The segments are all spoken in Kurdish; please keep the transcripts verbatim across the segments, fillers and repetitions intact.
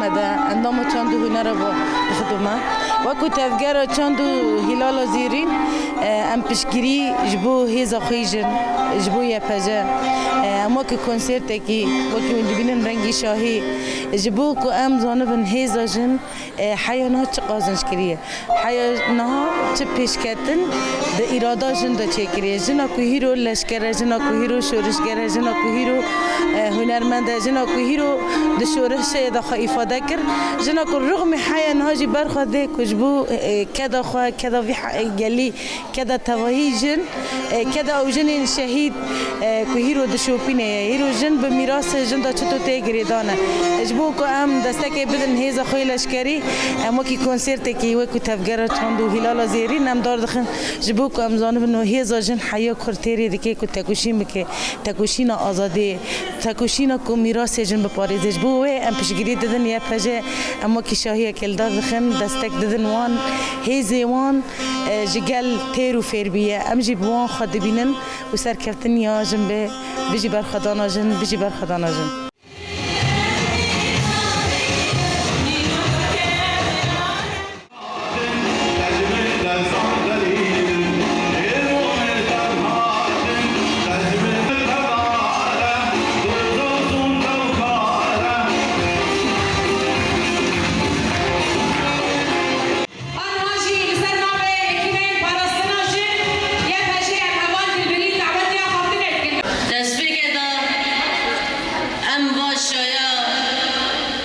De endama çand û hunera bo dixidime. Wekî tevgera çand û hîlala zêrîn, e, em piştgirî ji bo hêza xwe jin, ji bo Y P J. E, em wekî konsertekî, wekî hûn dibînin rengî şahî, ji bo ku em zanibin hêza jin, e, heya niha çi qazinc kiriye. Heya niha çi pêşketin di îrada jin de çêkiriye. Jina ku hîro leşker e, jina ku hîro şorişger e, jina ku hîro, e, hunermend e, jina ku hîro di şorişê de xwe îfade kir, jina ku rixmê heya niha jî ber xwe dê ku ji bo, e, keda xwe, keda vî he-, gelî, keda tevahî jin, e, keda ew jinên şehîd, e, ku hîro dişopîne ye. Hîro jin bi mîrasê jin de çito tê girêdane. Ji bo ku em destekê bidin hêza xwe yê leşkerî, em wekî konsertekî, wekî tevgera çand û hîlala zêrîn em dar dixin. Ji bo ku em zanibin û hêza jin heya Kurd têrê dike ku tekoşîn bike, tekoşîna azadiyê, tekoşîna ku mîrasê jin biparêze. Ji bo wê em piştgirî didin Y P J, em wekî şahiyekê li dar dixin, destek didin wan, hêzê wan, e, ji gel têr û fêr bûye. Em jî bi wan xwe dibînin û serkeftin ya jin bê. Bijî berxwedana jin, bijî berxwedana jin. Aniha jî li ser navê Yekîneyên Parastina Jin, Y P J, em heval Dilbirî dawetiya xaftinê dikin. Destpêkê de em va şaya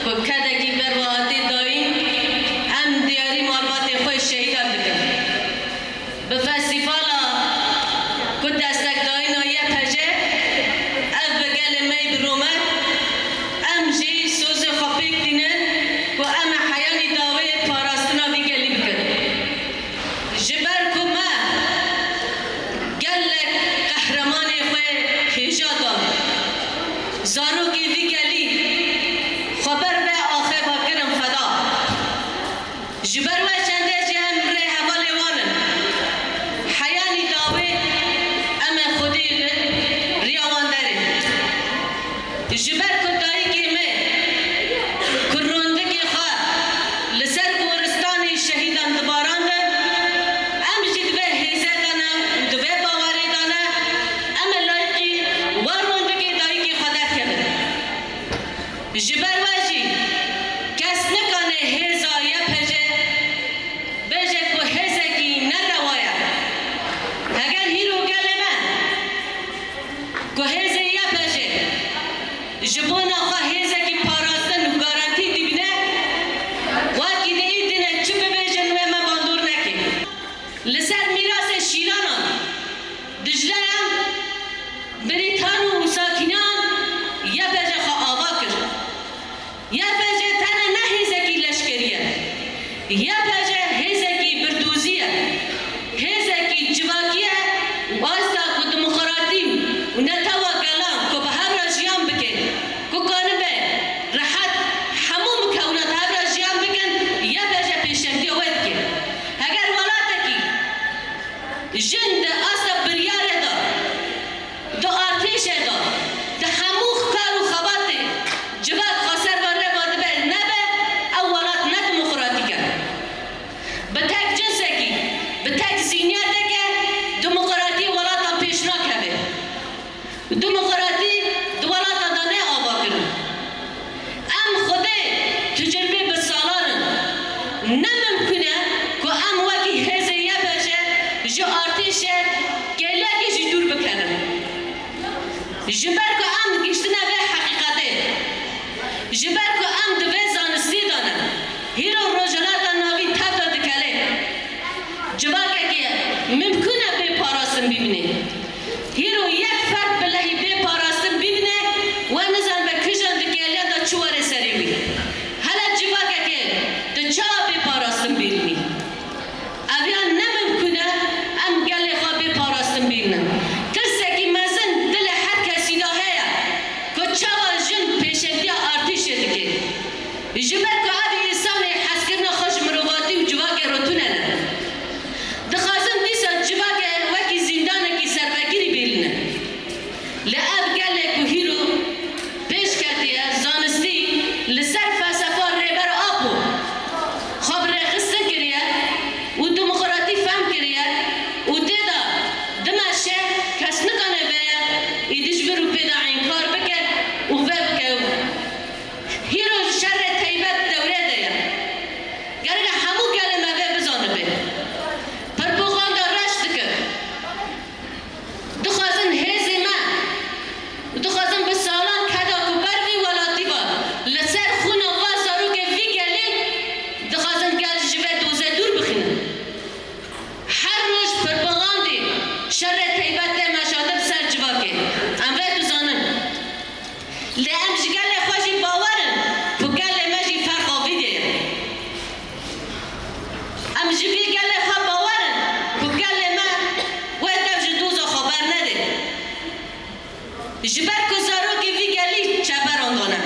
ku kedekî ber ve hatî dayîn, em diyarî malbatê xwe şehîdan dikin. Bi festîvala ku destekdayîna Y P J, ev bi gelê me yî bi rûmet, em jî sozê xwe pêk tînin ku em ê heyanî dawê parastina vî gelî bikin. Ji ber ku me gelek qehremanê xwe hêja dan, zarokê vî gelî xwe ber vê axê ve kirin feda. Ji ber we çendê jî em rê hevalê wan in. Heyanî dawê em ê xwedî li riya wan derê. Ji ber ku dayikê me ku rondikê xwe li ser goristanê şehîdan dibarandin, em jî di vê hêzê de ne û di vê bawerê de ne, em ê layiqî wan rondikê dayikê xwe derkevin. Ji ber we jî kes nikane hêza Y P J bêje ku hêzekî nerewa ye. Heger hîro gelê me ku hêzê Y P J ji bona xwe hêzekî parastin û garantî dibîne, wekî di îdî ne çi bibêjin wê me bandor neke. Li ser mîrasê şîranan Dicleyan, Birîtan û Sakînan Y P J xwe ava kir. Y P J tenê ne hêzekî leşkerî ye. Y P J hêzekî birdozî ye. Hêzekî civakî ye û asta ku demokratî û netewa gelan ku bi hev re jiyan bike, ku karibe rehet hemû mikewna di hev re jiyan bikin, Y P J pêşengtiya wê dike. Heger welatekî jin di asta biryarê de, di artêşê de, di hemû kar û xebatê civak xweser ve reva dibe nebe, ew welat ne demokratîk e. Bi tek cinsekî, bi tek zîniyeteke demokratî welatan pêş nakeve. Demokratî di welata de ne ava kirin. Em xwedê tecrûbê bi salan in. Ne mimkûn e ku em wekî hêzê Y P J ji artêşê kêliyekê jî dûr bikevin. Ji ber ku em gihiştine vê heqîqetê, ji ber ku em di vê zanistî de ne, hîro Rojhilata Navî tev de dikele. Civakekê mimkûn e bê parastin bimîne. Hîro yek ferd bilehî bê parastin bimîne, we nizanibe kijan di kêliya de çi were serê wî. Hele civakekê tu çawa bê parastin bimînî? Ev ya ne mimkûn e, em gelê xwe bê parastin bimînin. Tirsekî mezin dilê her kesî de heye ku çawa jin pêşengtiya artêşê dike. Ji ber ku ev însanê hezkirina xwe ji mirovatî û civakê re tune ne. Dixwazin dîsa civakê wekî zîndanekî serbekirî bêlînin. Lê ev gelê ku hîro pêş ketiye, zanistî li ser felsefa rê Ji ber ku zarokê vî gelî çeberandan e.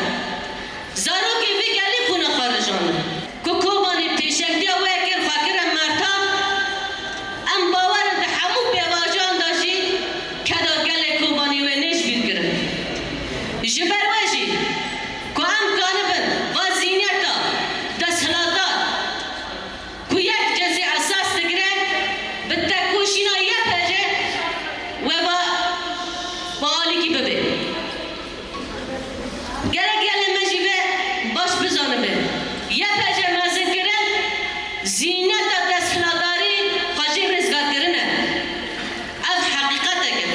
Zarokê vî gelî xwîna xwe rijandin. Ku Kobanê pêşengtiya we kir, xwe kirin mertan, em bawer in di hemû pêvajoyan de jî keda gelê Kobanê wê nêj bîr kirin. Ji ber we jî ku em kanibin va zîhniyeta desthilatdar ku yek cezî esas digire, bi tekoşîna Y P G we va, va alîkî bibe. Gerek gelê me jî vê baş bizanibe. Y P G mezinkirin, zîhniyeta desthilatdarî xwe jî rêzgarkirin e. Ev heqîqetek e.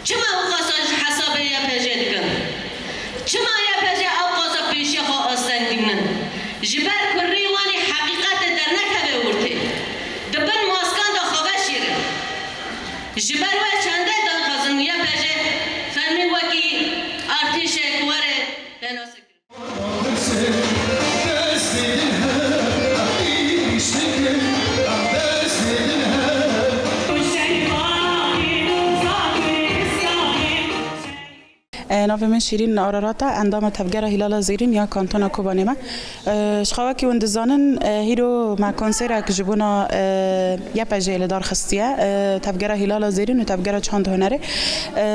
Çima ew qasa ji hesabê Y P G dikin? Çima Y P G ew qasa pêşiya xwe asteng dînin? Ji ber ku rê wan ê heqîqetê dernekeve ortê. Di bin maskan de xwe veşêrin. Ji ber we çendê daxwazin Y P G fermî wekî artêşek were pênasekirin. E, navê min Şîrîn Ararat e, endama Tevgera Hîlala Zêrîn ya Kantona Kobanê me. E, ji xwe wekî hûn dizanin, e, hîro me konserek ji bona, e, Y P G li dar xistiye, e, Tevgera Hîlala Zêrîn û Tevgera Çand Hunerê. E,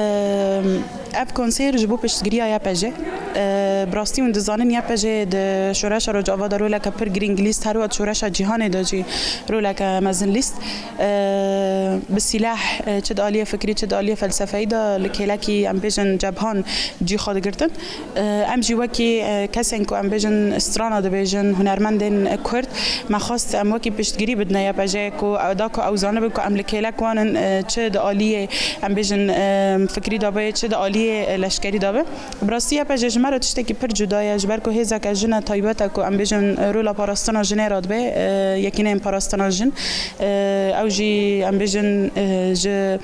ev konser ji bo piştgiriya Y P G. E, bi rastî hûn dizanin Y P G di şoreşa Rojava de roleke pir girîng lîst, her wet şoreşa cîhanê de jî roleke mezin lîst. E, bi sîleh, e, çi di aliyê fikrî, çi di aliyê felsefeyî de li kêlekî, em bêjin, cebhan cî xwe digirtin. E, em jî wekî, e, kesên ku, em bêjin, strana dibêjin, hunermendên kurd, me xwest em wekî piştgirî bidine Y P G ku, da ku ew zanibin ku em li kêlek wan in, e, çi di aliyê, em bêjin, e, fikrî de be, çi di aliyê, e, leşkerî de be. Bi rastî Y P G ji me re tiştekî pir cuda ye, ji ber ku hêzeke jin e, taybet e ku, em bêjin, rola parastina jinê re dibe, e, yekîneyên parastina jin. E, ew jî, em bêjin, e, ji,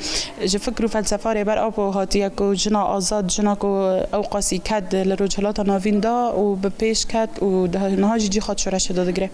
ji fikr û felsefa Rêber Apo hatiye ku jina azad, jina ku ew qasî ket li Rojhilata Navîn de û bi pêş ket û di niha jî cî xwe di şoreşê de digire.